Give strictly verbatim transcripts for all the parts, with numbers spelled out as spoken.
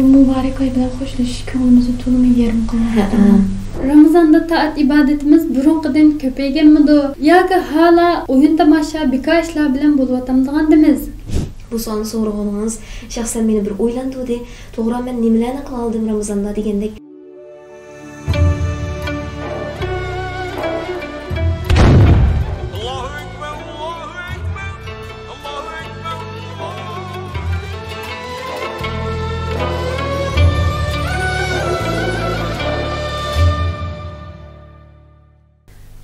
بۇ مۇبارەك ئاي بىلەن خوشلىشىش كۆڭلىمىزنى تولىمۇ يېرىم قىلماقتا. ھەئە. رامىزاندا تائەت-ئىبادىتىمىز بۇرۇنقىدىن كۆپەيگەنمىدۇ؟ ياكى ھالا ئويۇن-تاماشا، بىكار ئىشلار بىلەن بولۇۋاتامدىغاندىمىز؟ بۇ سوئالنى سورىغىنىڭىز شەخسەن مېنى بىر ئويلاندۇردى. توغرا، مەن نېمىلەرنى قىلالىدىم رامىزاندا دېگەندەك.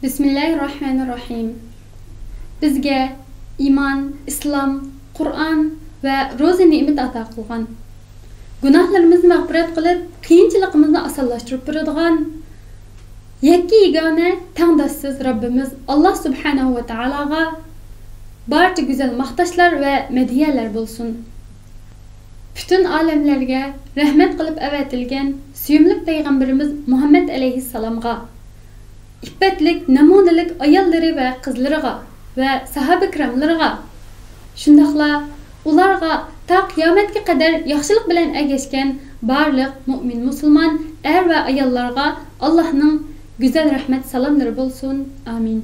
بىسمىللاھىررەھمانىررەھىم. بىزگە ئىمان، ئىسلام، قۇرئان ۋە روزا نېمىتى ئاتا قىلغان. گۇناھلىرىمىزنى مەغپىرەت قىلىپ، قىيىنچىلىقىمىزنى ئاسانلاشتۇرۇپ بېرىدىغان يەككە يېگانە، تەڭداشسىز رەببىمىز ئاللا سۇبھانەھۇ ۋە تائالاغا بارچە گۈزەل ماختاشلار ۋە مەدھىيەلەر بولسۇن. پۈتۈن ئالەملەرگە رەھمەت قىلىپ ئەۋەتىلگەن سۆيۈملۈك پەيغەمبىرىمىز مۇھەممەد ئەلەيھىسسالامغا، ئىپپەتلىك، نەمۇنىلىك ئاياللىرى ۋە قىزلىرىغا ۋە ساھابە كىراملىرىغا، شۇنداقلا ئۇلارغا تا قىيامەتكە قەدەر ياخشىلىق بىلەن ئەگەشكەن بارلىق مۆمىن مۇسۇلمان ئەر ۋە ئاياللارغا ئاللاھنىڭ گۈزەل رەھمەت سالاملىرى بولسۇن. ئامىن.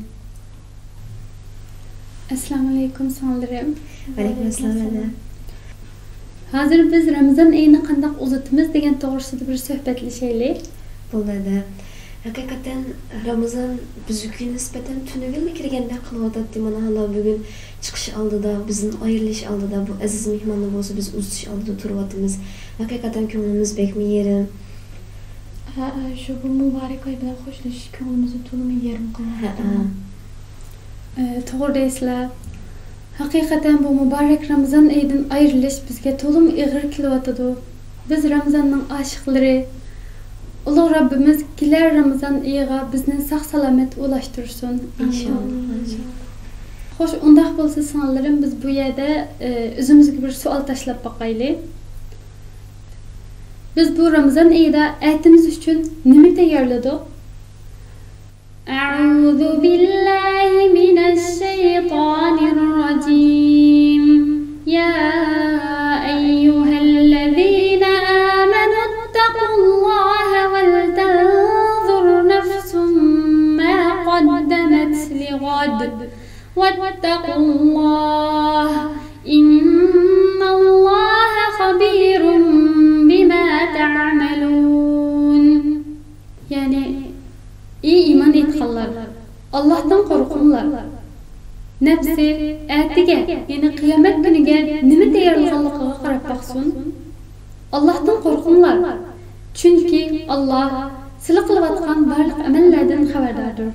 ئەسسالامۇئەلەيكۇم، سىڭىللىرىم. ۋەئەلەيكۇم ئەسسالام، ھەدە. ھازىر بىز رامىزان ئېيىنى قانداق ئۇزىتىمىز دېگەن توغرىسىدا بىر سۆھبەتلىشەيلى. بولدى، ھەدە. ھەقىقەتەن، رامىزان بىزگە نىسبەتەن تۈنۈگۈنلا كىرگەندەك قىلىۋاتاتتى. مانا، ھالا بۈگۈن چىقىش ئالدىدا، بىزدىن ئايرىلىش ئالدىدا، بۇ ئەزىز مېھماننى بولسا بىز ئۇزىتىش ئالدىدا تۇرۇۋاتىمىز. ھەقىقەتەن كۆڭلىمىز بەكمۇ يېرىم. ھە، ھە، شۇ بۇ مۇبارەك ئاي بىلەن خوشلىشىش كۆڭلىمىزنى تولىمۇ يېرىم قىلىۋاتىدۇ. ھە، ھە. ئە، توغرا دەيسىلەر. ھەقىقەتەن بۇ مۇبارەك رامىزان ئېيىدىن ئايرىلىش بىزگە تولىمۇ ئېغىر كېلىۋاتىدۇ. بىز رامىزاننىڭ ئاشىقلىرى. ئۇلۇغ رەببىمىز كېلەر رامىزان ئېيىغا بىزنى ساق-سالامەت ئۇلاشتۇرسۇن. ئىنشاللا. ئامىن. خوش، ئۇنداق بولسا سىڭىللىرىم، بىز بۇ يەردە، ئە، ئۆزىمىزگە بىر سوئال تاشلاپ باقايلى. بىز بۇ رامىزان ئېيىدا ئەتىمىز ئۈچۈن نېمە تەييارلىدۇق؟ أعوذ بالله من الشيطان الرجيم. يا أيها الذين آمنوا اتقوا الله ولتنظر نفس ما قدمت لغد واتقوا الله إن الله خبير بما تعملون. يەنى، ئى ئىمان ئېيتقانلار، ئاللاھتىن قورقۇڭلار. نەپسى ئەتىگە، يەنى قىيامەت كۈنىگە نېمە تەييارلىغانلىقىغا قاراپ باقسۇن. ئاللاھتىن قورقۇڭلار، چۈنكى ئاللاھ سىلە قىلىۋاتقان بارلىق ئەمەللەردىن خەۋەرداردۇر.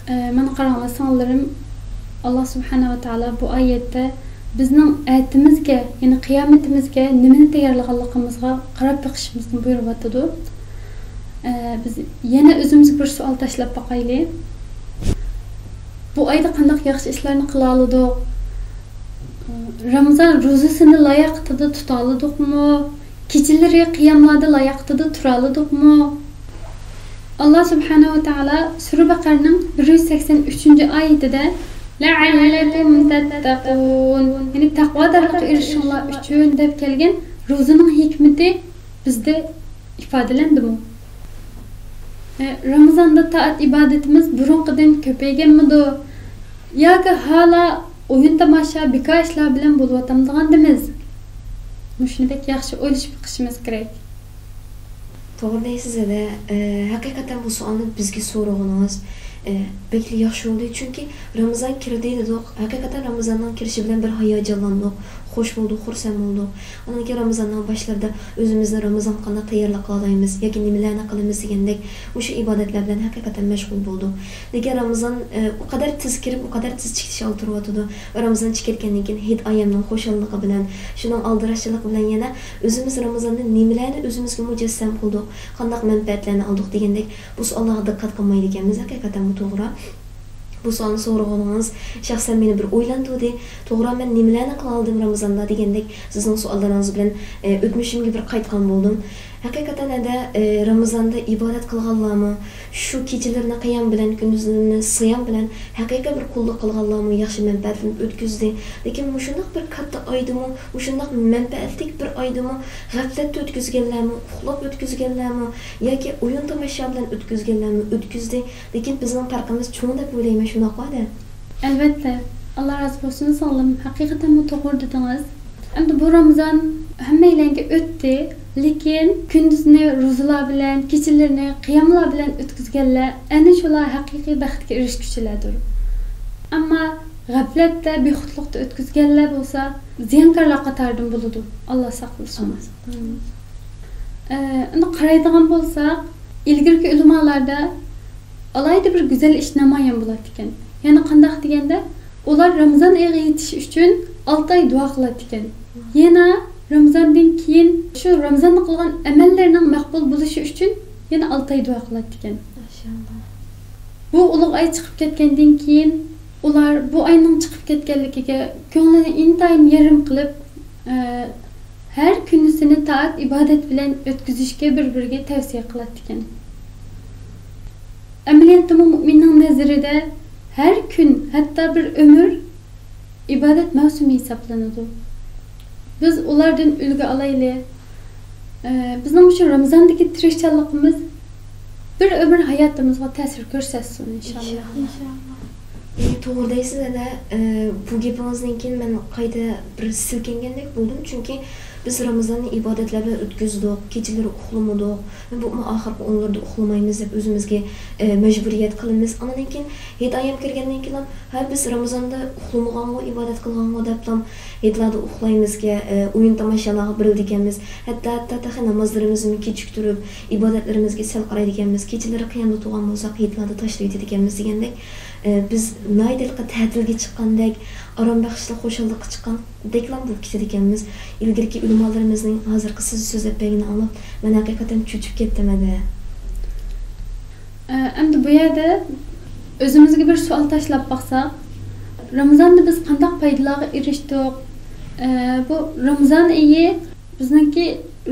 ئە، مانا قاراڭلار، سىڭىللىرىم، ئاللاھ سۇبھانەھۇ ۋە تائالا بۇ ئايەتتە بىزنىڭ ئەتىمىزگە، يەنى قىيامىتىمىزگە نېمىنى تەييارلىغانلىقىمىزغا قاراپ بېقىشىمىزنى بۇيرۇۋاتىدۇ. ئە، بىز يەنە ئۆزىمىزگە بىر سوئال تاشلاپ باقايلى. بۇ ئايدا قانداق ياخشى ئىشلارنى قىلالىدۇق؟ رامىزان روزىسىنى لاياقىتىدا تۇتالىدۇقمۇ؟ كېچىلىرى قىياملاردا لاياقىتىدا تۇرالىدۇقمۇ؟ ئاللاھ سۇبھانەھۇ ۋە تائالا سۈرە بەقەرىنىڭ بىر يۈز سەكسەن ئۈچىنچى ئايىتىدە، لەئەللەكۇم تەتتەقۇن، يەنى تەقۋادارلىققا ئېرىشىشىڭلار ئۈچۈن دەپ كەلگەن روزىنىڭ ھېكمىتى بىزدە ئىپادىلەندىمۇ؟ ئە، رامىزاندا تائەت-ئىبادىتىمىز بۇرۇنقىدىن كۆپەيگەنمىدۇ؟ ياكى ھالا ئويۇن-تاماشا، بىكار ئىشلار بىلەن بولۇۋاتامدىغاندىمىز؟ مۇشۇنى بەك ياخشى ئويلىشىپ بېقىشىمىز كېرەك. توغرا دەيسىز، ھەدە. ئە، ھەقىقەتەن بۇ سوئالنى بىزگە سورىغىنىڭىز، ئە، بەكلا ياخشى بولدى. چۈنكى رامىزان كىردى دېدۇق. ھەقىقەتەن رامىزاننىڭ كىرىشى بىلەن بىر ھاياجانلاندۇق، خوش بولدۇق، خۇرسەن بولدۇق. ئاندىن كېيىن رامىزاننىڭ باشلىرىدا ئۆزىمىزنى رامىزانغا قانداق تەييارلىق قىلالايمىز ياكى نېمىلەرنى قىلىمىز دېگەندەك مۇشۇ ئىبادەتلەر بىلەن ھەقىقەتەن مەشغۇل بولدۇق. لېكىن رامىزان، ئە، ئۇ قەدەر تېز كىرىپ، ئۇ قەدەر تېز چىقىشى ئالدىرىۋاتىدۇ. رامىزان چىقىپ كەتكەندىن كېيىن ھېيت ئايەمنىڭ خۇشاللىقى بىلەن، شۇنىڭ ئالدىراشچىلىقى بىلەن يەنە ئۆزىمىز رامىزاندا نېمىلەرنى ئۆزىمىزگە مۇجەسسەم قىلدۇق، قانداق مەنپەئەتلەرنى ئالدۇق دېگەندەك بۇ سوئاللارغا دىققەت قىلمايدىكەنمىز. ھەقىقەتەن بۇ توغرا. بۇ سوئالنى سورىغىنىڭىز شەخسەن مېنى بىر ئويلاندۇردى. توغرا، مەن نېمىلەرنى قىلالىدىم رامىزاندا دېگەندەك سىزنىڭ سوئاللىرىڭىز بىلەن، ئە، ئۆتمۈشۈمگە بىر قايتقان بولدۇم. ھەقىقەتەن ھەدە، ئى، رامىزاندا ئىبادەت قىلغانلارمۇ، شۇ كېچىلىرىنى قىيام بىلەن، كۈندۈزلىرىنى سىيام بىلەن ھەقىقىي بىر قۇللۇق قىلغانلارمۇ ياخشى مەنپەئەتلىنىپ ئۆتكۈزدى. لېكىن مۇشۇنداق بىر كاتتا ئايدىمۇ، مۇشۇنداق مەنپەئەتلىك بىر ئايدىمۇ غەپلەتتە ئۆتكۈزگەنلەرمۇ، ئۇخلاپ ئۆتكۈزگەنلەرمۇ ياكى ئويۇن تاماشا بىلەن ئۆتكۈزگەنلەرمۇ ئۆتكۈزدى. لېكىن بىزنىڭ پەرقىمىز چوڭ دەپ ئويلايمەن، شۇنداققۇ ھەدە؟ ئەلۋەتتە. ئاللا رازى بولسۇن سىڭلىم، ھەقىقەتەنمۇ توغرا دېدىڭىز. ئەمدى بۇ رامىزان ھەممەيلەنگە ئۆتتى، لېكىن كۈندۈزنى روزىلار بىلەن، كېچىلىرىنى قىياملار بىلەن ئۆتكۈزگەنلەر ئەنە شۇلار ھەقىقىي بەختكە ئېرىشكۈچىلەردۇر. ئەمما غەپلەتتە، بىخۇدلۇقتا ئۆتكۈزگەنلەر بولسا زىيانكارلار قاتارىدىن بولىدۇ. ئاللا ساقلىسۇن. ئاللا ساقلىسۇن. ئە، ئەمدى قارايدىغان بولساق، ئىلگىرىكى ئۆلىمالاردا ئالاھىدە بىر گۈزەل ئىش نامايان بولاتتىكەن. يەنى قانداق دېگەندە، ئۇلار رامىزان ئېيىغا يېتىش ئۈچۈن ئالتە ئاي دۇئا قىلاتتىكەن. يەنە رامىزاندىن كېيىن شۇ رامىزاندا قىلغان ئەمەللىرىنىڭ مەقبۇل بولۇشى ئۈچۈن يەنە ئالتە ئاي دۇئا قىلاتتىكەن. ماشائاللا. بۇ ئۇلۇغ ئاي چىقىپ كەتكەندىن كېيىن ئۇلار بۇ ئاينىڭ چىقىپ كەتكەنلىكىگە كۆڭلىنى ئىنتايىن يېرىم قىلىپ، ئە، ھەر كۈنىسىنى تائەت ئىبادەت بىلەن ئۆتكۈزۈشكە بىر-بىرىگە تەۋسىيە قىلاتتىكەن. ئەمەلىيەتتىمۇ مۇئمىننىڭ نەزىرىدە ھەر كۈن، ھەتتا بىر ئۆمۈر ئىبادەت مەۋسۇمى ھېسابلىنىدۇ. بىز ئۇلاردىن ئۈلگە ئالايلى. ئە، بىزنىڭ مۇشۇ رامىزاندىكى تىرىشچانلىقىمىز بىر ئۆمۈر ھاياتىمىزغا تەسىر كۆرسەتسۇن، ئىنشاللا. ئىنشاللا. ئى، توغرا دەيسىز، ھەدە. ئى، بۇ گېپىڭىزدىن كېيىن مەن قايتا بىر سىلكىنگەندەك بولدۇم، چۈنكى بىز رامىزاننى ئىبادەتلەر بىلەن ئۆتكۈزدۇق، كېچىلىرى ئۇخلىمىدۇق، بۇمۇ ئاخىرقى ئون كۈنلىرىدە ئۇخلىمايمىز دەپ ئۆزىمىزگە، ئى، مەجبۇرىيەت قىلىمىز. ئاندىن كېيىن ھېيت ئايام كىرگەندىن كېيىن ھە، بىز رامىزاندا ئۇخلىمىغانغۇ، ئىبادەت قىلغانغۇ دەپلا ھېيتلاردا ئۇخلايمىزكەن، ئە، ئويۇن تاماشىلارغا بېرىلىدىكەنمىز. ھەتتا، ھەتتا تېخى نامازلىرىمىزنىمۇ كېچىكتۈرۈپ، ئىبادەتلىرىمىزگە سەل قارايدىكەنمىز. كېچىلىرى قىيامدا تۇرغان بولساق، ھېيتلاردا تاشلىۋېتىدىكەنمىز دېگەندەك، ئە، بىز ناھايىتى ھېلىقى تەتىلگە چىققاندەك، ئارام بەخشلىك خۇشاللىققا چىققاندەكلا بولۇپ كېتىدىكەنمىز. ئىلگىرىكى ئۆلىمالىرىمىزنىڭ ھازىرقى سىز سۆزلەپ بەرگىنىنى ئاڭلاپ، مەن ھەقىقەتەن چۆچۈپ كەتتىم، ھەدە. ئە، ئەمدى بۇ يەردە ئۆزىمىزگە بىر سوئال تاشلاپ باقساق، رامىزاندا بىز قانداق پايدىلارغا ئېرىشتۇق؟ ئە، بۇ رامىزان ئېيى بىزنىڭكى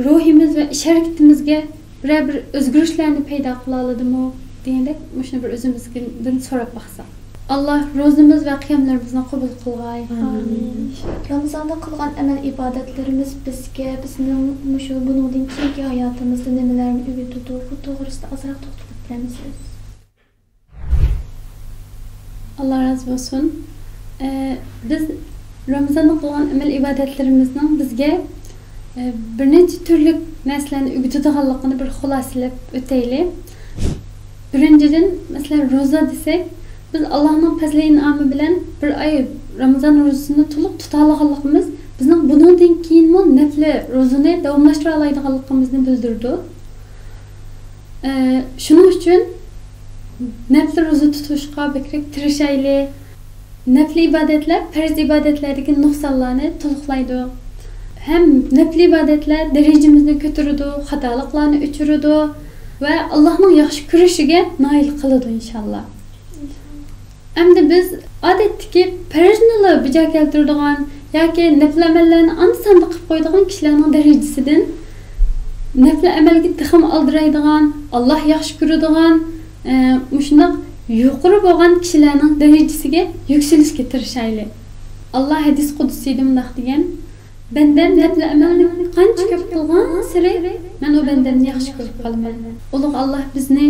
روھىمىز ۋە ئىش-ھەرىكىتىمىزگە بىرەر بىر ئۆزگىرىشلەرنى پەيدا قىلالىدىمۇ دېگەندەك، مۇشۇنى بىر ئۆزىمىزدىن سوراپ باقساق. ئاللا روزىمىز ۋە قىياملىرىمىزنى قوبۇل قىلغاي. ئامىن. رامىزاندا قىلغان ئەمەل-ئىبادەتلىرىمىز بىزگە، بىزنىڭ مۇشۇ بۇنىڭدىن كېيىنكى ھاياتىمىزدا نېمىلەرنى ئۆگىتىدۇ؟ بۇ توغرىسىدا ئازراق توختىلىپ بېرەمسىز؟ ئاللا رازى بولسۇن. ئە، بىز رامىزاندا قىلغان ئەمەل-ئىبادەتلىرىمىزنىڭ بىزگە، ئە، بىر نەچچە تۈرلۈك نەرسىلەرنى ئۆگىتىدىغانلىقىنى بىر خۇلاسىلەپ ئۆتەيلى. بىرىنچىدىن، مەسىلەن، روزا دېسەك، بىز ئاللانىڭ پەزلى ئىنئامى بىلەن بىر ئاي رامىزان روزىسىنى تولۇق تۇتالىغانلىقىمىز بىزنىڭ بۇنىڭدىن كېيىنمۇ نەپلى روزىنى داۋاملاشتۇرالايدىغانلىقىمىزنى بىلدۈرىدۇ. ئە، شۇنىڭ ئۈچۈن نەپلى روزا تۇتۇشقا بەكرەك تىرىشايلى. نەپلى ئىبادەتلەر پەرز ئىبادەتلەردىكى نۇقسانلارنى تولۇقلايدۇ. ھەم نەپلى ئىبادەتلەر دەرىجىمىزنى كۆتۈرىدۇ، خاتالىقلارنى ئۆچۈرىدۇ ۋە ئاللانىڭ ياخشى كۆرۈشىگە نائىل قىلىدۇ، ئىنشاللا. ئەمدى بىز ئادەتتىكى پەرزنىلا بىجا كەلتۈرىدىغان ياكى نەپلى ئەمەللەرنى ئاندا-ساندا قىلىپ قويىدىغان كىشىلەرنىڭ دەرىجىسىدىن نەپلى ئەمەلگە تېخىمۇ ئالدىرايدىغان، ئاللا ياخشى كۆرىدىغان، ئە، مۇشۇنداق يۇقىرى بولغان كىشىلەرنىڭ دەرىجىسىگە يۈكسىلىشكە تىرىشايلى. ئاللا ھەدىس قۇدسىيدا مۇنداق دېگەن، بەندەم نەپلى ئەمەلنى قانچە كۆپ قىلغانسېرى، مەن ئۇ بەندەمنى ياخشى كۆرۈپ قالىمەن. ئۇلۇغ ئاللا بىزنى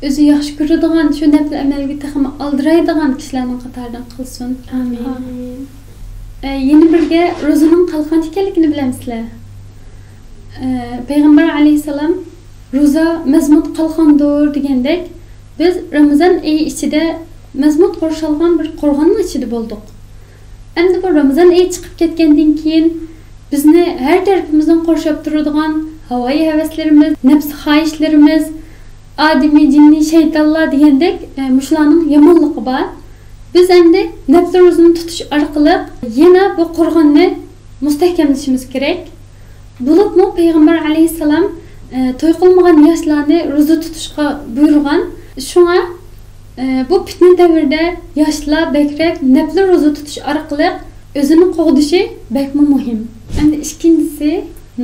ئۆزى ياخشى كۆرىدىغان، شۇ نەپلى ئەمەلگە تېخىمۇ ئالدىرايدىغان كىشىلەرنىڭ قاتارىدىن قىلسۇن. ئامىن. ئامىن. ئە، يەنە بىرگە روزىنىڭ قالقان ئىكەنلىكىنى بىلەمسىلەر؟ ئە، پەيغەمبەر ئەلەيھىسسالام، روزا مەزمۇت قالقاندۇر دېگەندەك، بىز رامىزان ئېيى ئىچىدە مەزمۇت قورشالغان بىر قورغاننىڭ ئىچىدە بولدۇق. ئەمدى بۇ رامىزان ئېيى چىقىپ كەتكەندىن كېيىن، بىزنى ھەر تەرىپىمىزدىن قورشاپ تۇرىدىغان ھاۋايى ھەۋەسلىرىمىز، نەپسى خاھىشلىرىمىز، ئادىمىي، جىننىي، شەيتانلار دېگەندەك، ئە، مۇشۇلارنىڭ يامانلىقى بار. بىز ئەمدى نەپلى روزىنى تۇتۇش ئارقىلىق يەنە بۇ قورغاننى مۇستەھكەملىشىمىز كېرەك. بولۇپمۇ پەيغەمبەر ئەلەيھىسسالام، ئە، توي قىلمىغان ياشلارنى روزا تۇتۇشقا بۇيرۇغان. شۇڭا، ئە، بۇ پىتنە دەۋرىدە ياشلار بەكرەك نەپلى روزا تۇتۇش ئارقىلىق ئۆزىنى قوغدىشى بەكمۇ مۇھىم. ئەمدى ئىككىنچىسى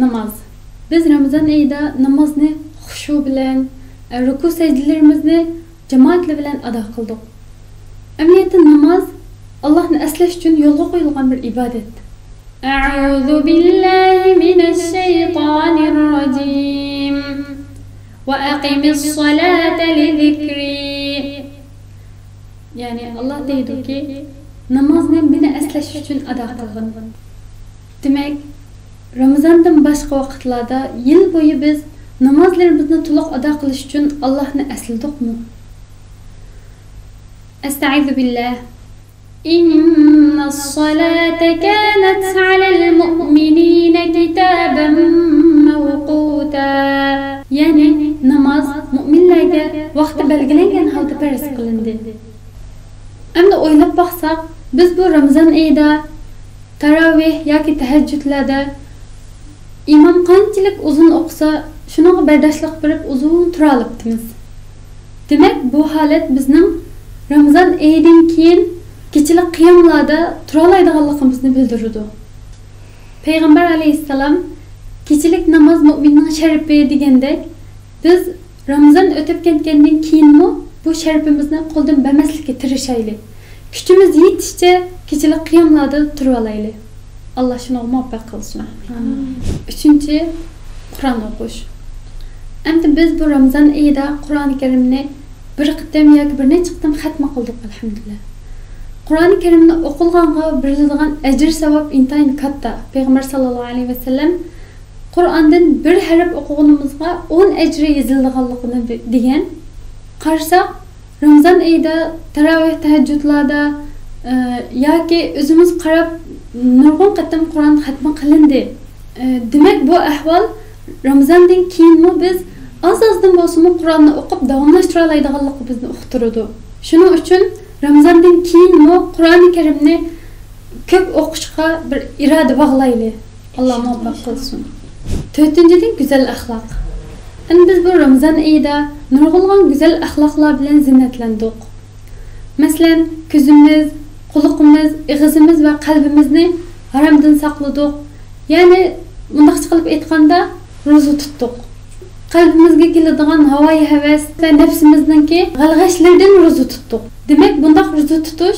ناماز. بىز رامىزان ئېيىدا نامازنى خۇشۇ بىلەن، ئە، رۇكۇ سەجدىلىرىمىزنى جامائەتلەر بىلەن ئادا قىلدۇق. ئەمەلىيەتتە ناماز ئاللاھنى ئەسلەش ئۈچۈن يولغا قويۇلغان بىر ئىبادەت. أعوذ بالله من الشيطان الرجيم. وأقم الصلاة لذكري. يەنى ئاللاھ دەيدۇكى، نامازنى مېنى ئەسلەش ئۈچۈن ئادا قىلغىن. دېمەك، رامىزاندىن باشقا ۋاقىتلاردا يىل بويى بىز نامازلىرىمىزنى تولۇق ئادا قىلىش ئۈچۈن ئاللاھنى ئەسلىدۇقمۇ؟ أستعيذ بالله. إن الصلاة كانت على المؤمنين كتابا موقوتا. يەنى ناماز مۆمىنلەرگە ۋاقتى بەلگىلەنگەن ھالدا پەرز قىلىندى. ئەمدى ئويلاپ باقساق، بىز بۇ رامىزان ئېيىدا تاراۋىھ ياكى تەھەججۇدلاردا ئىمام قانچىلىك ئۇزۇن ئوقۇسا، شۇنىڭغا بەرداشلىق بېرىپ ئۇزۇن تۇرالاپتىمىز. دېمەك، بۇ ھالەت بىزنىڭ رامىزان ئېيىدىن كېيىن كېچىلىك قىياملاردا تۇرالايدىغانلىقىمىزنى بىلدۈرىدۇ. پەيغەمبەر ئەلەيھىسسالام، «كېچىلىك ناماز مۆمىننىڭ شەرىپى» دېگەندەك، بىز رامىزان ئۆتۈپ كەتكەندىن كېيىنمۇ بۇ شەرىپىمىزنى قولدىن بەرمەسلىككە تىرىشايلى. كۈچىمىز يېتىشىچە كېچىلىك قىياملاردا تۇرۇۋالايلى. ئاللا شۇنىڭغا مۇۋەپپەق قىلسۇن. ئۈچىنچى، قۇرئان ئوقۇش. ئەمدى بىز بۇ رامىزان ئېيىدا قۇرئان كەرىمنى بىر قېتىم ياكى بىر نەچچە قېتىم خەتمە قىلدۇق، ئەلھەمدۇلىللا. قۇرئان كەرىمنى ئوقۇلغانغا بېرىلىدىغان ئەجىر ساۋاب ئىنتايىن كاتتا. پەيغەمبەر ساللاللاھۇ ئەلەيھى ۋەسەللەم، «قۇرئاندىن بىر ھەرپ ئوقۇغىنىمىزغا ئون ئەجرى يېزىلىدىغانلىقىنى» دېگەن. قارىساق، رامىزان ئېيىدا تاراۋىھ تەھەججۇدلاردا، ئە، ياكى ئۆزىمىز قاراپ نۇرغۇن قېتىم قۇرئان خەتمە قىلىندى. ئە، دېمەك، بۇ ئەھۋال رامىزاندىن كېيىنمۇ بىز ئاز-ئازدىن بولسىمۇ قۇرئاننى ئوقۇپ داۋاملاشتۇرالايدىغانلىقىمىزنى ئۇقتۇرىدۇ. شۇنىڭ ئۈچۈن رامىزاندىن كېيىنمۇ قۇرئانى كەرىمنى كۆپ ئوقۇشقا بىر ئىرادە باغلايلى. ئاللا مۇۋەپپەق قىلسۇن. تۆتىنچىدىن، گۈزەل ئەخلاق. ئەمدى بىز بۇ رامىزان ئېيىدا نۇرغۇنلىغان گۈزەل ئەخلاقلار بىلەن زىننەتلەندۇق. مەسىلەن، كۆزىمىز، قۇلىقىمىز، ئېغىزىمىز ۋە قەلبىمىزنى ھارامدىن ساقلىدۇق. يەنى، مۇنداقچە قىلىپ ئېيتقاندا، روزا تۇتتۇق. قەلبىمىزگە كېلىدىغان ھاۋايى ھەۋەس ۋە نەپسىمىزنىڭكى غەلغەشلىرىدىن روزا تۇتتۇق. دېمەك، بۇنداق روزا تۇتۇش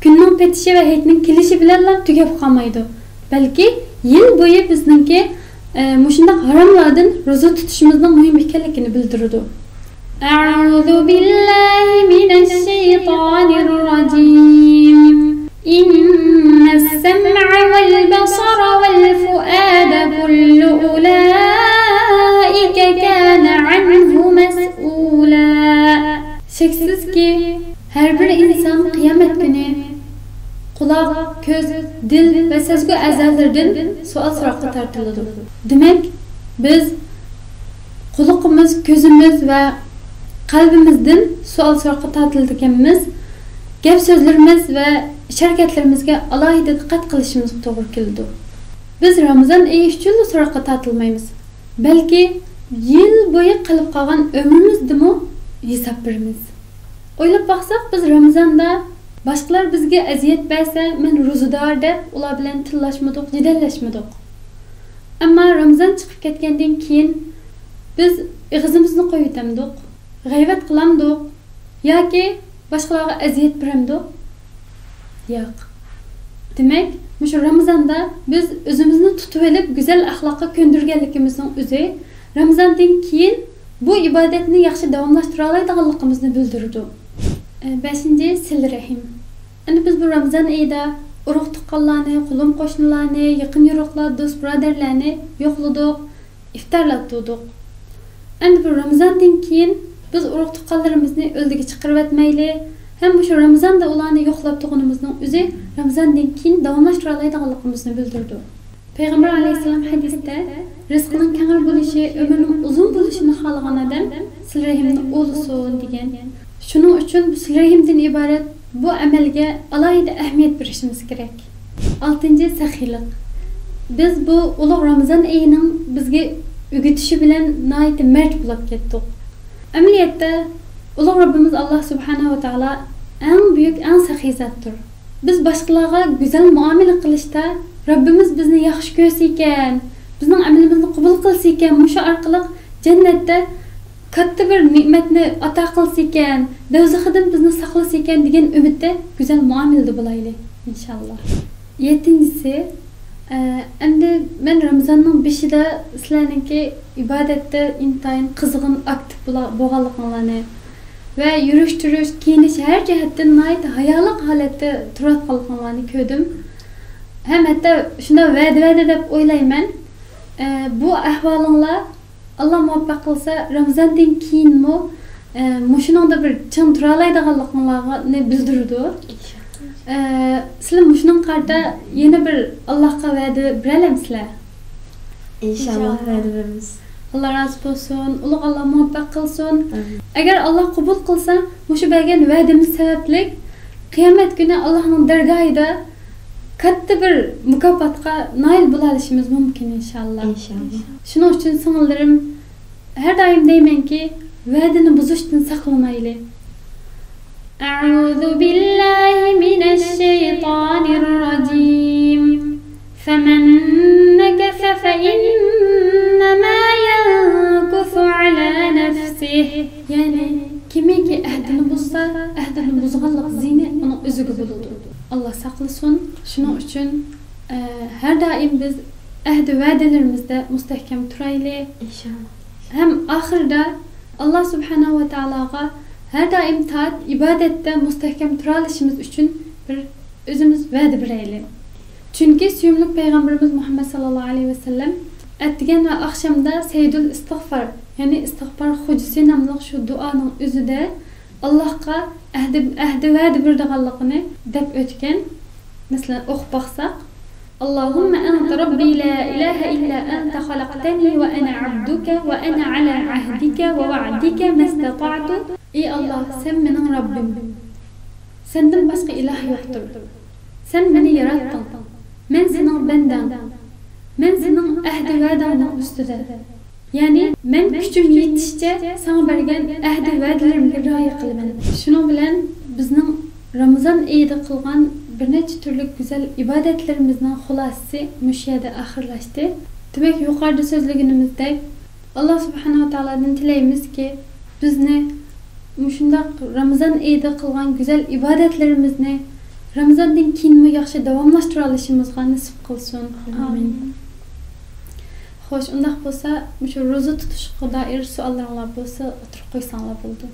كۈننىڭ پېتىشى ۋە ھېيتنىڭ كېلىشى بىلەنلا تۈگەپ قالمايدۇ، بەلكى يىل بويى بىزنىڭكى، ئە، مۇشۇنداق ھاراملاردىن روزا تۇتۇشىمىزنىڭ مۇھىم ئىكەنلىكىنى بىلدۈرىدۇ. أعوذ بالله من الشيطان الرجيم. إن السمع والبصر والفؤاد كل أولئك كان عنه مسؤولا. شەكسىزكى، ھەر بىر ئىنسان قىيامەت كۈنى قۇلاق، كۆز، دىل ۋە سەزگۈ ئەزالىرىدىن سوئال-سوراققا تارتىلىدۇ. دېمەك، بىز قۇلىقىمىز، كۆزىمىز ۋە قەلبىمىزدىن سوئال-سوراققا تارتىلىدىكەنمىز. گەپ-سۆزلىرىمىز ۋە ئىش-ھەرىكەتلىرىمىزگە ئالاھىدە دىققەت قىلىشىمىزغا توغرا كېلىدۇ. بىز رامىزان ئېيى ئۈچۈنلا سوراققا تارتىلمايمىز، بەلكى يىل بويى قېلىپ قالغان ئۆمرىمىزدىمۇ ھېساب بېرىمىز. ئويلاپ باقساق، بىز رامىزاندا باشقىلار بىزگە ئەزىيەت بەرسە، مەن روزىدار دەپ ئۇلار بىلەن تىللاشمىدۇق، جېدەللەشمىدۇق. ئەمما رامىزان چىقىپ كەتكەندىن كېيىن بىز ئېغىزىمىزنى قويۇۋېتەمدۇق، غەيۋەت قىلامدۇق ياكى باشقىلارغا ئەزىيەت بېرەمدۇق؟ ياق. دېمەك، مۇشۇ رامىزاندا بىز ئۆزىمىزنى تۇتۇۋېلىپ، گۈزەل ئەخلاققا كۆندۈرگەنلىكىمىزنىڭ ئۆزى رامىزاندىن كېيىن بۇ ئىبادەتنى ياخشى داۋاملاشتۇرالايدىغانلىقىمىزنى بىلدۈرىدۇ. ئە، بەشىنچى، سىلە رەھىم. ئەمدى بىز بۇ رامىزان ئېيىدا ئۇرۇق-تۇغقانلارنى، قولۇم-قوشنىلارنى، يېقىن-يورۇقلار، دوست-بۇرادەرلەرنى يوقلىدۇق، ئىپتارلاتتۇردۇق. ئەمدى بۇ رامىزاندىن كېيىن بىز ئۇرۇق-تۇغقانلىرىمىزنى ئۆلدىگە چىقىرىۋەتمەيلى، ھەم مۇشۇ رامىزاندا ئۇلارنى يوقلاپ تۇرغىنىمىزنىڭ ئۆزى رامىزاندىن كېيىن داۋاملاشتۇرالايدىغانلىقىمىزنى بىلدۈرىدۇ. پەيغەمبەر ئەلەيھىسسالام ھەدىستە، «رىزقىنىڭ كەڭرى بولۇشى، ئۆمرىنىڭ ئۇزۇن بولۇشىنى خالىغان ئادەم سىلە رەھىمنى ئۇلىسۇن» دېگەن. شۇنىڭ ئۈچۈن بۇ سىلە رەھىمدىن ئىبارەت بۇ ئەمەلگە ئالاھىدە ئەھمىيەت بېرىشىمىز كېرەك. ئالتىنچى، سېخىيلىق. بىز بۇ ئۇلۇغ رامىزان ئېيىنىڭ بىزگە ئۆگىتىشى بىلەن ناھايىتى مەرت بولاپ كەتتۇق. ئەمەلىيەتتە، ئۇلۇغ رەببىمىز ئاللا سۇبھانەھۇ ۋە تائالا ئەڭ بۈيۈك، ئەڭ سېخىي زاتتۇر. بىز باشقىلارغا گۈزەل مۇئامىلە قىلىشتا، رەببىمىز بىزنى ياخشى كۆرسىكەن، بىزنىڭ ئەمىلىمىزنى قوبۇل قىلسىكەن، مۇشۇ ئارقىلىق جەننەتتە كاتتا بىر نېمەتنى ئاتا قىلسىكەن، دوزىخىدىن بىزنى ساقلىسىكەن دېگەن ئۈمىدتە گۈزەل مۇئامىلىدە بولايلى، ئىنشاللا. يەتتىنچىسى، ئە، ئەمدى مەن رامىزاننىڭ بېشىدا سىلەرنىڭكى ئىبادەتتە ئىنتايىن قىزغىن، ئاكتىپ بولا-، بولغانلىقىڭلارنى ۋە يۈرۈش-تۇرۇش، كىيىنىش ھەر جەھەتتىن ناھايىتى ھايالىق ھالەتتە تۇرۇۋاتقانلىقىڭلارنى كۆردۈم. ھەم ھەتتا شۇنداق ۋەدە، ۋەدە دەپ ئويلايمەن. ئە، بۇ ئەھۋالىڭلار، ئاللا مۇۋەپپەق قىلسا، رامىزاندىن كېيىنمۇ، ئە، مۇشۇنىڭدا بىر چىڭ تۇرالايدىغانلىقىڭلارنى بىلدۈرىدۇ. ئىنشاللا. ئە، سىلەر مۇشۇنىڭغا قارىتا يەنە بىر ئاللاغا ۋەدە بېرەلەمسىلەر؟ ئىنشاللا، ئىنشاللا. ۋەدە بېرىمىز. ئاللا رازى بولسۇن، ئۇلۇغ ئاللا مۇۋەپپەق قىلسۇن. ئامىن. ئەگەر ئاللا قوبۇل قىلسا، مۇشۇ بەرگەن ۋەدىمىز سەۋەبلىك قىيامەت كۈنى ئاللانىڭ دەرگاھىدا كاتتا بىر مۇكاپاتقا نائىل بولالىشىمىز مۇمكىن، ئىنشاللا. ئىنشاللا. شۇنىڭ ئۈچۈن، سىڭىللىرىم، ھەر دائىم دەيمەنكى، ۋەدىنى بۇزۇشتىن ساقلىنايلى. أعوذ بالله من الشيطان الرجيم. فمن نكث فإنما ينكث على نفسه. يەنى، كىمكى ئەھدىنى بۇزسا، ئەھدىنى بۇزغانلىق زىيىنى ئۇنىڭ ئۆزىگە بولىدۇ. ئاللا ساقلىسۇن. شۇنىڭ ئۈچۈن، ئە، ھەر دائىم بىز ئەھدى ۋەدىلىرىمىزدە مۇستەھكەم تۇرايلى. ئىنشاللا. ھەم ئاخىرىدا ئاللا سۇبھانەھۇ ۋە تائالاغا ھەر دائىم تائەت، ئىبادەتتە مۇستەھكەم تۇرالىشىمىز ئۈچۈن بىر ئۆزىمىز ۋەدە بېرەيلى. چۈنكى سۆيۈملۈك پەيغەمبىرىمىز مۇھەممەد ساللاللاھۇ ئەلەيھى ۋەسەللەم ئەتىگەن ۋە ئاخشامدا سەيدۇل ئىستىغفار، يەنى ئىستىغفار خوجىسى ناملىق شۇ دۇئانىڭ ئۆزىدە ئاللاھقا ئەھدى، ئەھدى ۋەدە بېرىدىغانلىقىنى دەپ ئۆتكەن. مەسىلەن، ئوقۇپ باقساق، اللهم أنت ربي لا إله إلا أنت خلقتني وأنا عبدك وأنا على عهدك ووعدك ما استطعت. ئى ئاللا، سەن مېنىڭ رەببىم. سەندىن باشقا ئىلاھ يوقتۇر. سەن مېنى ياراتتىڭ. مەن سېنىڭ بەندەڭ. مەن سېنىڭ ئەھدى ۋەدەڭنىڭ ئۈستىدە. يەنى، مەن كۈچۈم يېتىشىچە ساڭا بەرگەن ئەھدى ۋەدىلىرىمگە رىئايە قىلىمەن. شۇنىڭ بىلەن بىزنىڭ رامىزان ئېيىدا قىلغان بىر نەچچە تۈرلۈك گۈزەل ئىبادەتلىرىمىزنىڭ خۇلاسىسى مۇشۇ يەردە ئاخىرلاشتى. دېمەك، يۇقىرىدا سۆزلىگىنىمىزدەك، ئاللا سۇبھانەھۇ ۋە تائالادىن تىلەيمىزكى، بىزنى مۇشۇنداق رامىزان ئېيىدا قىلغان گۈزەل ئىبادەتلىرىمىزنى رامىزاندىن كېيىنمۇ ياخشى داۋاملاشتۇرالىشىمىزغا نېسىپ قىلسۇن. ئامىن. ئامىن. خوش، ئۇنداق بولسا، مۇشۇ روزا تۇتۇشقا دائىر سوئاللىرىڭلار بولسا، ئوتتۇرىغا قويساڭلار بولىدۇ.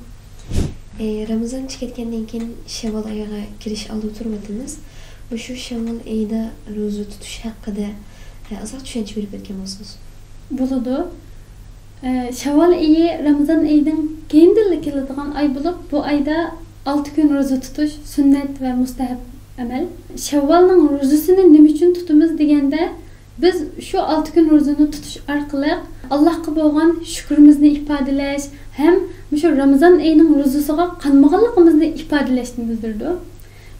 ئى، رامىزان چىقىپ كەتكەندىن كېيىن شەۋۋال ئايىغا كىرىش ئالدىدا تۇرۇۋاتىمىز. مۇشۇ شەۋۋال ئېيىدا روزا تۇتۇش ھەققىدە، ئى، ئازراق چۈشەنچە بېرىپ ئۆتكەن بولسىڭىز. بولىدۇ. ئى، شەۋۋال ئېيى رامىزان ئېيىدىن كېيىندىنلا كېلىدىغان ئاي بولۇپ، بۇ ئايدا ئالتە كۈن روزا تۇتۇش سۈننەت ۋە مۇستەھەب ئەمەل. شەۋۋالنىڭ روزىسىنى نېمە ئۈچۈن تۇتىمىز دېگەندە، بىز شۇ ئالتە كۈن روزىنى تۇتۇش ئارقىلىق ئاللاھقا بولغان شۈكرىمىزنى ئىپادىلەش ھەم مۇشۇ رامىزان ئېيىنىڭ روزىسىغا قانمىغانلىقىمىزنى ئىپادىلەشنى بىلدۈرىدۇ.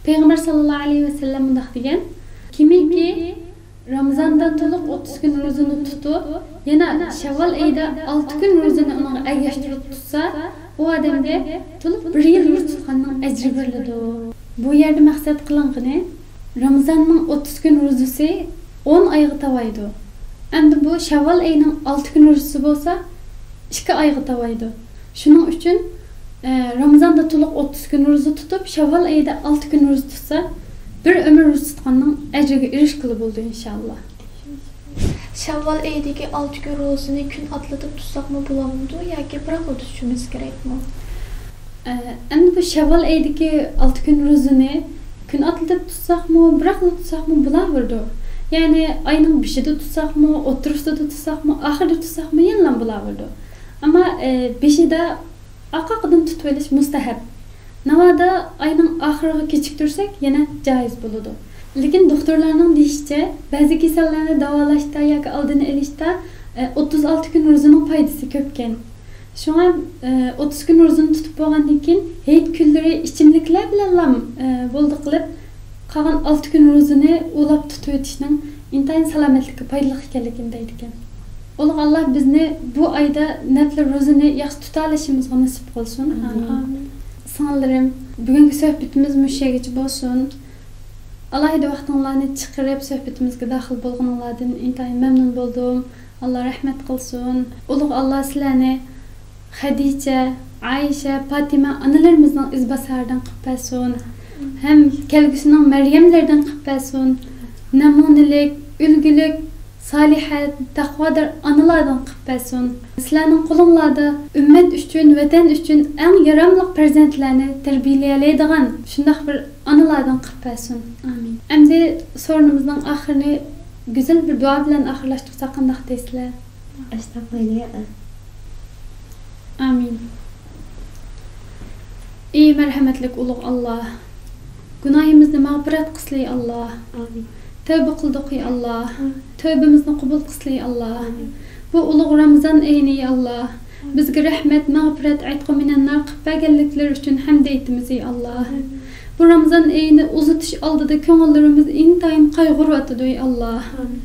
پەيغەمبەر ساللاللاھۇ ئەلەيھى ۋەسەللەم مۇنداق دېگەن، كىمكى رامىزاندا تولۇق ئوتتۇز كۈن روزىنى تۇتۇپ، يەنە شەۋۋال ئېيىدا ئالتە كۈن روزىنى ئۇنىڭغا ئەگەشتۈرۈپ تۇتسا، ئۇ ئادەمگە تولۇق بىر يىل روزا تۇتقاننىڭ ئەجرى بېرىلىدۇ. بۇ يەردە مەقسەت قىلىنغىنى، رامىزاننىڭ ئوتتۇز كۈن روزىسى ئون ئايغا تاۋايدۇ. ئەمدى بۇ شەۋۋال ئېيىنىڭ ئالتە كۈن روزىسى بولسا ئىككى ئايغا تاۋايدۇ. شۇنىڭ ئۈچۈن، ئە، رامىزاندا تولۇق ئوتتۇز كۈن روزا تۇتۇپ، شەۋۋال ئېيىدا ئالتە كۈن روزا تۇتسا، بىر ئۆمۈر روزا تۇتقاننىڭ ئەجرىگە ئېرىشكىلى بولىدۇ، ئىنشاللا. شەۋۋال ئېيىدىكى ئالتە كۈن روزىنى كۈن ئاتلىتىپ تۇتساقمۇ بولامدۇ ياكى بىراقلا تۇتۇشىمىز كېرەكمۇ؟ ئە، ئەمدى بۇ شەۋۋال ئېيىدىكى ئالتە كۈن روزىنى كۈن ئاتلىتىپ تۇتساقمۇ، بىراقلا تۇتساقمۇ بولاۋېرىدۇ. يەنى ئاينىڭ بېشىدا تۇتساقمۇ، ئوتتۇرىسىدا تۇتساقمۇ، ئاخىرىدا تۇتساقمۇ يەنىلا بولاۋېرىدۇ. ئەمما، ئە، بېشىدا ئارقا-ئارقىدىن تۇتۇۋېلىش مۇستەھەب. ناۋادا ئاينىڭ ئاخىرىغا كېچىكتۈرسەك، يەنە جايىز بولىدۇ. لېكىن دوختۇرلارنىڭ دېيىشىچە، بەزى كېسەللەرنى داۋالاشتا ياكى ئالدىنى ئېلىشتا، ئە، ئوتتۇز ئالتە كۈن روزىنىڭ پايدىسى كۆپكەن. شۇڭا، ئە، ئوتتۇز كۈن روزىنى تۇتۇپ بولغاندىن كېيىن، ھېيت كۈنلىرى ئىچىملىكلەر بىلەنلا، ئە، بولدى قىلىپ، قالغان ئالتە كۈن روزىنى ئۇلاپ تۇتۇۋېتىشنىڭ ئىنتايىن سالامەتلىككە پايدىلىق ئىكەنلىكىنى دەيدىكەن. ئۇلۇغ ئاللا بىزنى بۇ ئايدا نەپلى روزىنى ياخشى تۇتالىشىمىزغا نېسىپ قىلسۇن. ئامىن. ئامىن. سىڭىللىرىم، بۈگۈنكى سۆھبىتىمىز مۇشۇ يەرگىچە بولسۇن. ئالاھىدە ۋاقتىڭلارنى چىقىرىپ سۆھبىتىمىزگە داخىل بولغىنىڭلاردىن ئىنتايىن مەمنۇن بولدۇم. ئاللا رەھمەت قىلسۇن. ئۇلۇغ ئاللا سىلەرنى خەدىچە، ئائىشە، پاتىمە ئانىلىرىمىزنىڭ ئىزباسارىدىن قىلىپ بەرسۇن. ھەم كەلگۈسىنىڭ مەريەملىرىدىن قىلىپ بەرسۇن. نەمۇنىلىك، ئۈلگىلىك، سالىھە، تەقۋادار ئانىلاردىن قىلىپ بەرسۇن. سىلەرنىڭ قولۇڭلاردا ئۈممەت ئۈچۈن، ۋەتەن ئۈچۈن ئەڭ ياراملىق پەرزەنتلەرنى تەربىيەلىيەلەيدىغان شۇنداق بىر ئانىلاردىن قىلىپ بەرسۇن. ئامىن. ئەمدى سورۇنىمىزنىڭ ئاخىرىنى گۈزەل بىر دۇئا بىلەن ئاخىرلاشتۇرساق قانداق دەيسىلەر؟ ئەستەغپىرۇللا. ئامىن. ئى مەرھەمەتلىك ئۇلۇغ ئاللا، گۇناھىمىزنى مەغپىرەت قىلسىلى ئاللا. ئامىن. تەۋبە قىلدۇق ئى ئاللا. ئامىن. تەۋبىمىزنى قوبۇل قىلسىلى ئاللا. ئامىن. بۇ ئۇلۇغ رامىزان ئېيىنى ئى ئاللا، بىزگە رەھمەت، مەغپىرەت، ئەتقۇ مىنەننار قىلىپ بەرگەنلىكلىرى ئۈچۈن ھەمدە ئېيتىمىز ئى ئاللا. ئامىن. بۇ رامىزان ئېيىنى ئۇزىتىش ئالدىدا كۆڭۈللىرىمىز ئىنتايىن قايغۇرۇۋاتىدۇ ئى ئاللا. ئامىن.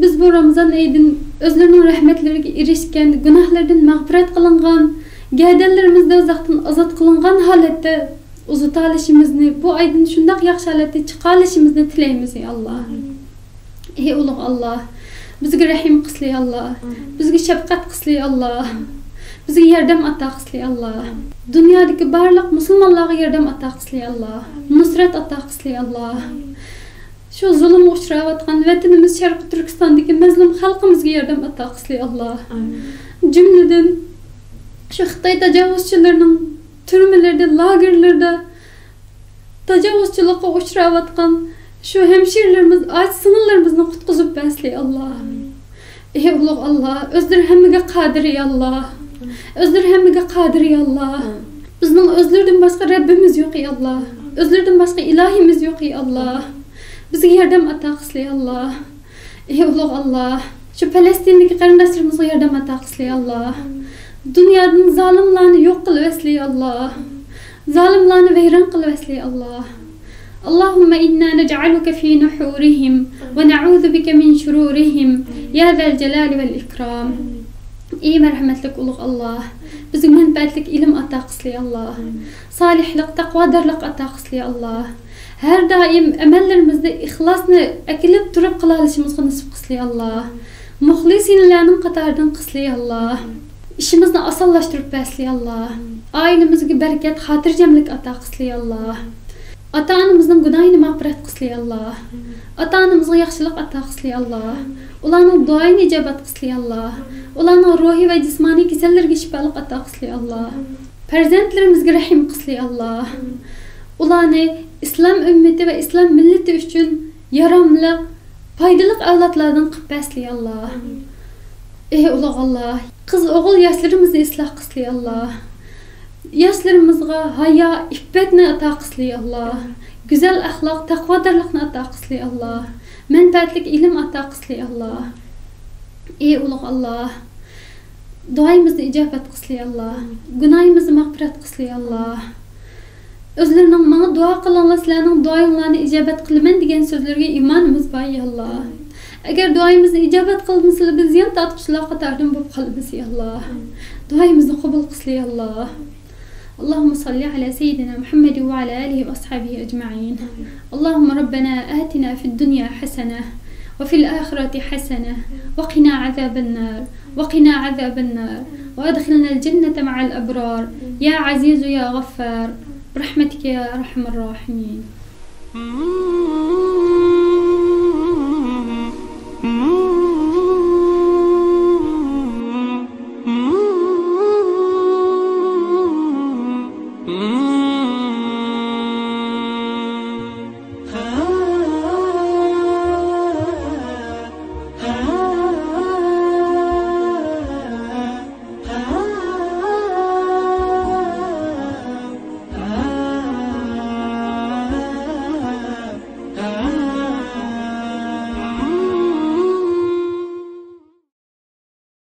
بىز بۇ رامىزان ئېيىدىن ئۆزلىرىنىڭ رەھمەتلىرىگە ئېرىشكەن، گۇناھلىرىدىن مەغپىرەت قىلىنغان، گەدەنلىرىمىز دوزاختىن ئازاد قىلىنغان ھالەتتە ئۇزىتالىشىمىزنى، بۇ ئايدىن شۇنداق ياخشى ھالەتتە چىقالىشىمىزنى تىلەيمىز ئى ئاللا. ئامىن. ئى ئۇلۇغ ئاللا، بىزگە رەھىم قىلسىلى ئاللا. ئامىن. بىزگە شەپقەت قىلسىلى ئاللا. ئامىن. بىزگە ياردەم ئاتا قىلسىلى ئاللا. ئامىن. دۇنيادىكى بارلىق مۇسۇلمانلارغا ياردەم ئاتا قىلسىلى ئاللا. ئامىن. نۇسرەت ئاتا قىلسىلى ئاللا. ئامىن. شۇ زۇلۇمغا ئۇچراۋاتقان ۋەتىنىمىز شەرقىي تۈركىستاندىكى مەزلۇم خەلقىمىزگە ياردەم ئاتا قىلسىلى ئاللا. ئامىن. جۈملىدىن شۇ خىتاي تاجاۋۇزچىلىرىنىڭ تۈرمىلىرىدە، لاگېرلىرىدا تاجاۋۇزچىلىققا ئۇچراۋاتقان شۇ ھەمشىرىلىرىمىز، ئاچا سىڭىللىرىمىزنى قۇتقۇزۇپ بەرسىلى ئاللا. ئامىن. ئى ئۇلۇغ ئاللا، ئۆزلىرى ھەممىگە قادىر ئى ئاللا. ئۆزلىرى ھەممىگە قادىر ئى ئاللا. بىزنىڭ ئۆزلىرىدىن باشقا رەببىمىز يوق ئى ئاللا. ئۆزلىرىدىن باشقا ئىلاھىمىز يوق ئى ئاللا. بىزگە ياردەم ئاتا قىلسىلى ئاللا. ئى ئۇلۇغ ئاللا، شۇ پەلەستىندىكى قېرىنداشلىرىمىزغا ياردەم ئاتا قىلسىلى ئاللا. دۇنيادىن زالىملارنى يوق قىلىۋەتسىلى ئاللا. زالىملارنى ۋەيران قىلىۋەتسىلى ئاللا. اللهم إنا نجعلك في نحورهم ونعوذ بك من شرورهم يا ذا الجلال والإكرام. ئى مەرھەمەتلىك ئۇلۇغ ئاللا، بىزگە مەنپەئەتلىك ئىلىم ئاتا قىلسىلى ئاللا. سالىھلىق، تەقۋادارلىق ئاتا قىلسىلى ئاللا. ھەر دائىم ئەمەللىرىمىزدە ئىخلاسنى ئەكېلىپ تۇرۇپ قىلالىشىمىزغا نېسىپ قىلسىلى ئاللا. مۇخلىسىنلارنىڭ قاتارىدىن قىلسىلى ئاللا. ئىشىمىزنى ئاسانلاشتۇرۇپ بەرسىلى ئاللا. ئائىلىمىزگە بەرىكەت، خاتىرجەملىك ئاتا قىلسىلى ئاللا. ئاتا-ئانىمىزنىڭ گۇناھىنى مەغپىرەت قىلسىلى ئاللا. ئاتا-ئانىمىزغا ياخشىلىق ئاتا قىلسىلى ئاللا. ئۇلارنىڭ دۇئايىنى ئىجابەت قىلسىلى ئاللا. ئۇلارنىڭ روھىي ۋە جىسمانىي كېسەللىرىگە شىپالىق ئاتا قىلسىلى ئاللا. پەرزەنتلىرىمىزگە رەھىم قىلسىلى ئاللا. ئۇلارنى ئىسلام ئۈممىتى ۋە ئىسلام مىللىتى ئۈچۈن ياراملىق، پايدىلىق ئەۋلادلاردىن قىلىپ بەرسىلى ئاللا. ئى ئۇلۇغ ئاللا، قىز ئوغۇل ياشلىرىمىزنى ئىسلاھ قىلسىلى ئاللا. ياشلىرىمىزغا ھايا، ئىپپەتنى ئاتا قىلسىلى ئاللا. گۈزەل ئەخلاق، تەقۋادارلىقنى ئاتا قىلسىلى ئاللا. مەنپەئەتلىك ئىلىم ئاتا قىلسىلى ئاللا. ئى ئۇلۇغ ئاللا، دۇئايىمىزنى ئىجابەت قىلسىلى ئاللا. گۇناھىمىزنى مەغپىرەت قىلسىلى ئاللا. ئۆزلىرىنىڭ ماڭا دۇئا قىلىڭلار، سىلەرنىڭ دۇئايىڭلارنى ئىجابەت قىلىمەن دېگەن سۆزلىرىگە ئىمانىمىز بار يا ئاللا. ئەگەر دۇئايىمىزنى ئىجابەت قىلمىسىلا، بىز زىيان تارتقۇچىلار قاتارىدىن بولۇپ قالىمىز يا ئاللا. دۇئايىمىزنى قوبۇل قىلسىلى يا ئاللا. اللهم صل على سيدنا محمد وعلى آله وأصحابه أجمعين. اللهم ربنا آتنا في الدنيا حسنة وفي الآخرة حسنة وقنا عذاب النار، وقنا عذاب النار، وأدخلنا الجنة مع الأبرار، يا عزيز يا غفار، برحمتك يا أرحم الراحمين.